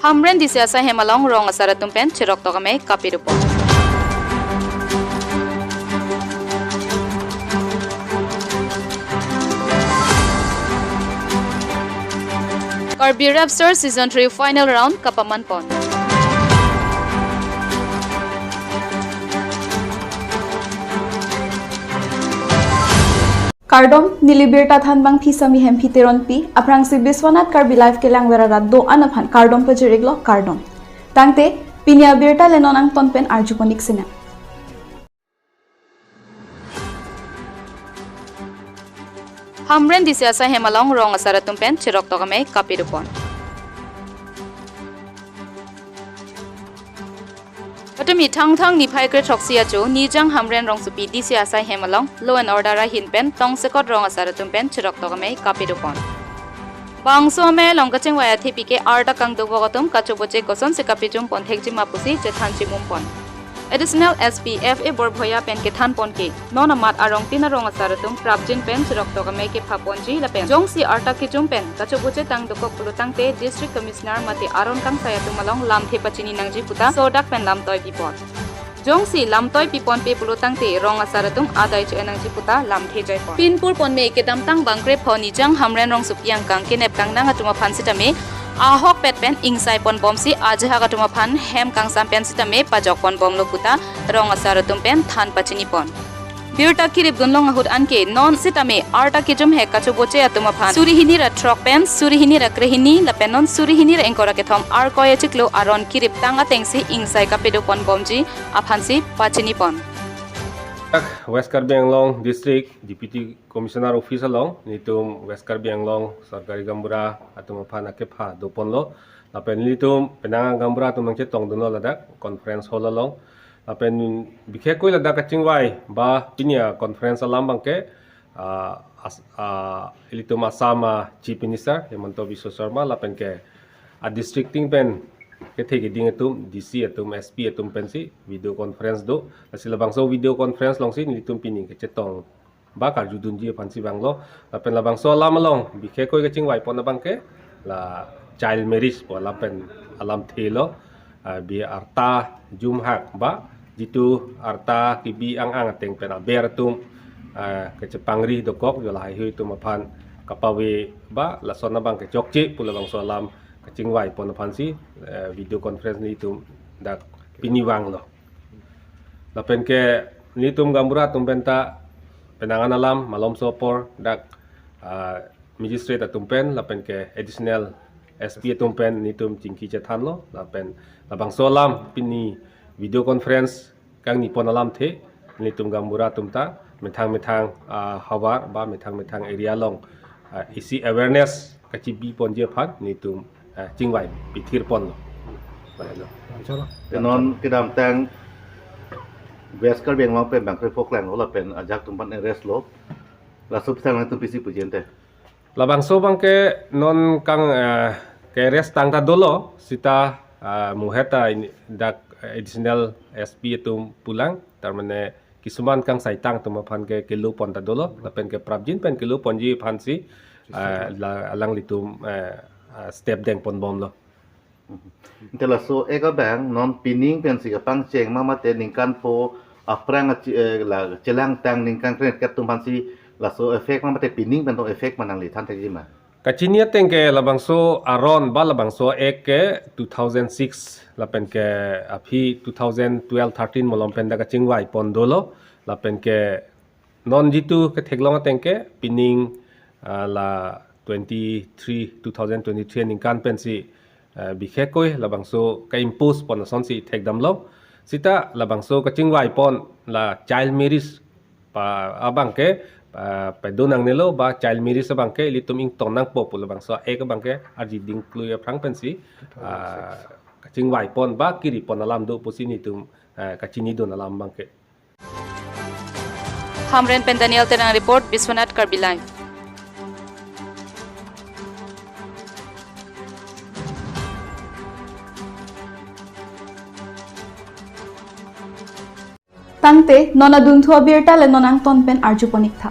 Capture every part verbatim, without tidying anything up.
Hamren D C asai hem along rong asar atum pen chirok tok amei kapidupon. Karbi Rap Star Season three final round kapamanpon. Kardom, neli birta thanbang Phisami Hemphi Teronpi, aphrangsi Biswanath Karbi Live kelangver arat do-an aphan kardom pajir-iklo, kardom. Tangte, pini abirta le non angton pen arjupon-ik sinang. Hamren D C asai hem along rong asar atum pen chirok tok amei kapidupon. Patumi Thangthang niphai krethroksi ajo Nijang Hamren rongsopi D C asai hem along law and order ahin pen tongsekot rong asar atum pen chirok tok amei kapidupon. Bangso amei along kachingvai athepi ke arta kangdukbok atum kachoboche kosonsi kapijumpon thekji ma pusi chethan chimumpon. Additional S P F A Borbhoya pen kethanpon ke, non amat arong tin arong asar atum prapjin pen chirok tok amei kephaponji lapen jongsi arta kejum pen kachoboche tangdukok pulo tangte District Commissioner mate aron kangsai atum along lamthe pachini nangji puta sodak pen lamtoi pipon. Jongsi lamtoi piponpe pulo tangte rong asar atum adai che-en nangji puta lamthe jaipon. Pinpur ponme kedamtang bangkrepho Nijang Hamren rongsopi angkang kenep kangnang atum aphan sitame ahokpet pen ingsaiponbomsi ajahak atum aphan hem kangsam pen sitame pajokponbomlo puta rong asar atum pen than pachinipon. Birta kirip dunlong ahut anke non sitame arta kejum he kachoboche atum aphan suri hini ra throk pen suri hini ra krehini lapen non suri hini ra ingkoi ra kethom Arkoi achiklo aron kirip tang atengsi ingsai kapiduponbomji aphansi pachinipon. West Karbi Anglong District Deputy Commissioner Office along nelitum West Karbi Anglong Sarkari Gaonbura atum aphan akepha doponlo. Lapen nelitum penang gaonbura atum nangchetongdunlo ladak conference hall along. Lapen bikhekkoi ladak kachingvai ba pini a-conference alam abangke, ah, as-, ah, ilitum Assam a-Chief Minister Himanta Biswa Sarma lapen ke a-district ting pen kethe keding atum, D C atum, S P atum pensi video conference do. Lasi labangso video conference alongsi nelitum pini kachetong ba karjudunji aphansi vanglo. Lapen labangso alam along bikhekkoi kachingvaipon abangke la child marriage pu alam pen alamthelo. Ah, bi arta jumhak ba jitu arta kebi ang-ang ateng pen aber atum, ah, kachepangri dokok jo lahaihui atum aphan kapave ba lason abangke chokche pu labangso alam kachingvaipon aphansi, eh, video conference nelitum dak pini vanglo. Lapen ke nelitum gaonbura atum penta penang an alam malomso apor dak, ah, magistrate atum pen lapen ke additional S P atum pen nelitum chingki chethanlo lapen labangso alam pini video conference kangnipon alamthe nelitum gaonbura atum ta methang methang, ah, havar ba methang methang area along, ah, isi awareness kachibiponji aphan nelitum, eh, chingvai pithirponlo. Baiklo. Te non kedamtang West Karbi Anglong pen bangkrepho klanglo lapen ajahak atum aphan arrest lo. Laso aphi nangtum pisi puji ante? Labangso abangke non kang, eh, ke-arrest tang ta dolo sita, eh, muheta ini dak additional S P atum pulang, tarmane kisuman kangsaitang atum aphan ke kelopon ta dolo, lapen ke prapjin pen keloponji aphansi, eh, la, alanglitum, eh, eh, step dengponbomlo. Ante laso ek abang non pining pensi kapangcheng ma mate ningkan pho aphrang achi-, eh, la chelangtang ningkan kre-, kep atum aphansi laso effect ma mate pining pen to effect ma nangli than thekji ma? Kachini ateng ke labangso aron ba labangso ek ke two thousand six lapen ke aphi two thousand twelve thirteen malom pen dak kachingvaipon dolo lapen ke non jitu ketheklong ateng ke pining, ah, la twenty-three, two thousand twenty-three ningkan pensi, ah, bikhekkoi labangso ka-impose pon asonsi thekdamlo. Sita labangso kachingvaipon la child marriage pa abangke, ah, pado nangnelo ba child marriage abangke ilitum ingtong nangpo pu labangso ek abangke arji dingklui aphrang pensi, ah, kachingvaipon ba kiripon alam do pusi nelitum, ah, kachinidun alam abangke. Hamren pen Daniel Terang report, Biswanath Karbi Live. Tangte, non adunthu abirta le non angton pen arjupon-ik tha.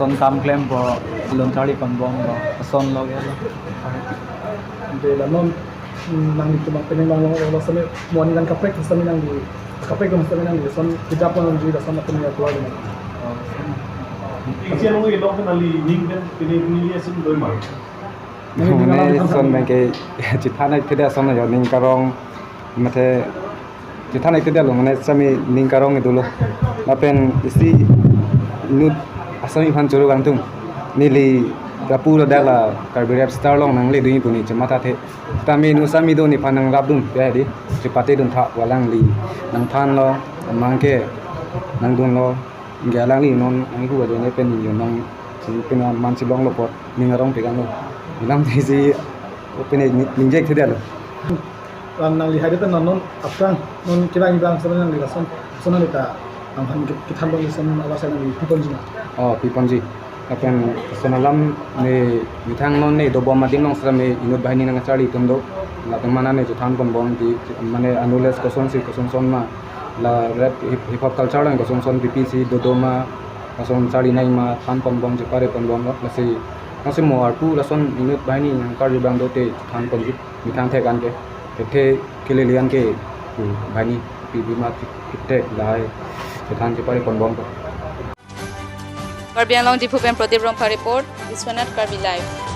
Son kam klempo, lun charli ponbompo, son lo ya lo. Ante la non, mm, nangli kematha pen nang lo lo sami mo aningkan kaprek sami nangli, kaprek dong sami nangli son kejap nangji la son apun ya tua. Isi anu ilok nangli ning pen pini pini asin doi mar. Mane son bangke chethan ai keda son yo ning karong mate chethan ai keda lo mane sami ning karong dolo. Lapen isi inut asami aphan choro kangtung. Neli lapu lo dak la Karbi Rap Star along nangledun pu ne chematha the. Tame inut sami do nephan nanglapdun pe di. Chepatedun tha walang li. Nangthan lo, amang ke nangdun lo. Nge alangli non nanghu ajo ne pen yo nang si pen man si long lo pot ning arong pekan lo. Ilam si si pen ni- ningjek thedalo. Lam nangli hai de pen non non aphrang non kira ibang sama nangli lason son nangli ta nangphan ki- kithan bang son awas nangli pi ponji na. Oh, pi ponji. Lapen son alam ne methang non ne dobom adim along sera ne inut banghini nangcharli atum do. Lapen mana ne chethan ponbom ti mane anules kosonsi kosonson ma. La rap hip, hip hop culture along kosonson pipi si dodo ma, lason charli nangji ma, than ponbom chepare ponbom lo, lasi, lasi mo arpu lason inut banghini nangkarju abang do te than ponji, methang thek an ke, thekthe kelele an ke, hmm, banghini, pipi ma thek lahai, than chepare ponbompo. Karbi Anglong Diphu pen Pradip Rongphar report, Biswanath Karbi Live.